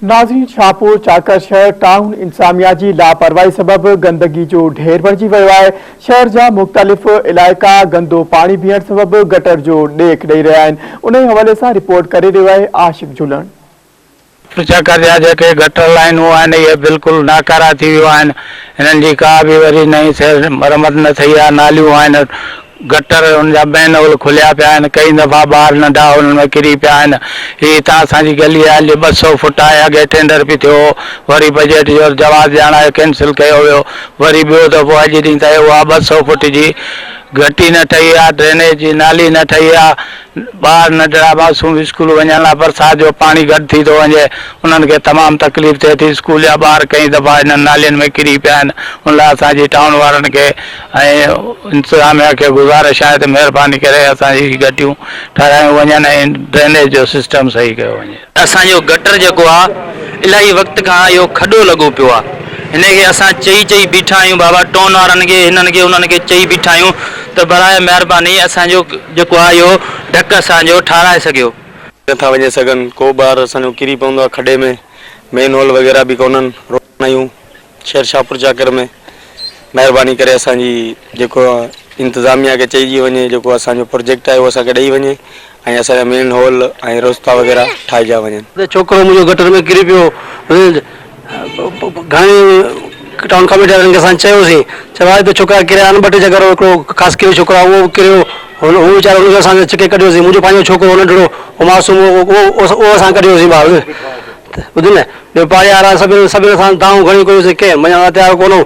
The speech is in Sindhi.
ناظرين شاهپور چاڪر شهر ٽائون انتظاميا جي لاپرواهي سبب گندگي جو ڍير بڻجي ويو آهي، شهر جا مختلف علائقا گندو پاڻي بيهڻ سبب گٽر جو ڏيک ڏئي رهيا آهن، انهي حوالي سان رپورٽ ڪري رهيو آهي عاشق جهولڻ. چاڪر جا جيڪي گٽر لائينون آهن اهي بلڪل ناڪارا ٿي ويون آهن هنن جي ڪا به وري نئين سر مرمت نه ٿئي آهي ناليون آهن گٽر ان جا مين هول کليا پيا آهن، ڪئي دفعا ٻار ننڍا انهن ۾ ڪري پيا آهن. هي هتان اسان جي گلي آهي جي 200 فٽ آهي، اڳي ٽينڊر به ٿيو هو، وري بجيٽ جو جواز ڄاڻائي ڪينسل ڪيو ويو، وري ٻيو دفعو اڄ ڏينهن تائين اها 200 فٽ جي گهٽي نه ٺهي آهي، ڊرينيج جي نالي نه ٺهي آهي، ٻار ننڍڙا معصوم اسڪول وڃڻ لاء برسات جو پاڻي گڏ ٿي ٿو وڃي انهن کي تمام تڪليف ٿئي ٿي اسڪول جا ٻار ڪئين دفعا انهن نالين ۾ ڪري پيا آهن ان لاء اسان جي ٽائون وارن کي ۽ انتظاميا کي گذارش آهي ته مهرباني ڪري اسان جي گهٽيون ٺهرايون وڃن ۽ ڊرينيج جو سسٽم صحيح ڪيو وڃي. اسان جو گٽر جيڪو آ الاهي وقت کان اهو کڏو لڳو پيو آ هن کي اسان چئي چئي بيٺا آهيون بابا ٽون وارن کي هنن کي انهن کي چئي بيٺا آهيون ته براء مهرباني اسان جو جيڪو آ اهو ڍڪ اسان جو ٺاهرائي سگهيو. نٿا وڃي سگهن ڪو ٻار اسان جو ڪري پوندو آ کڏي ۾ مين هول وغيره به ڪونهن روڊ آهيون شهر شاهپور چاڪر ۾ مهرباني ڪري اسان جي جيڪو انتظاميا کي چئجي وڃي جيڪو اسان جو پروجيڪٽ آهي اهو اسان کي ڏئي وڃي ۽ اسان جا مين هول ۽ رستا وغيره ٺاهجا وڃن. ڇوڪرو منهنجو گٽر ۾ ڪري پيو گهڻي ٽائون ڪميٽي وارن کي اسان چيوسين چيو آهي ته ڇوڪرا ڪريا آهن ٻه ٽي جڳهه هڪڙو خاص ڪري ڇوڪرو آهي اهو به ڪريو هو ويچارو ان کي اسان ڇڪي ڪڍيوسين منهنجو پنهنجو ڇوڪرو هو ننڍڙو هو معصوم هو اهو اسان ڪڍيوسين ٻاهر ٻڌ نه ٻيو پاڙي وارا سڀني سڀني اسان دانهون گهڻيون ڪيونسين ڪنهن مڃڻ لاء تيار ڪونه هو.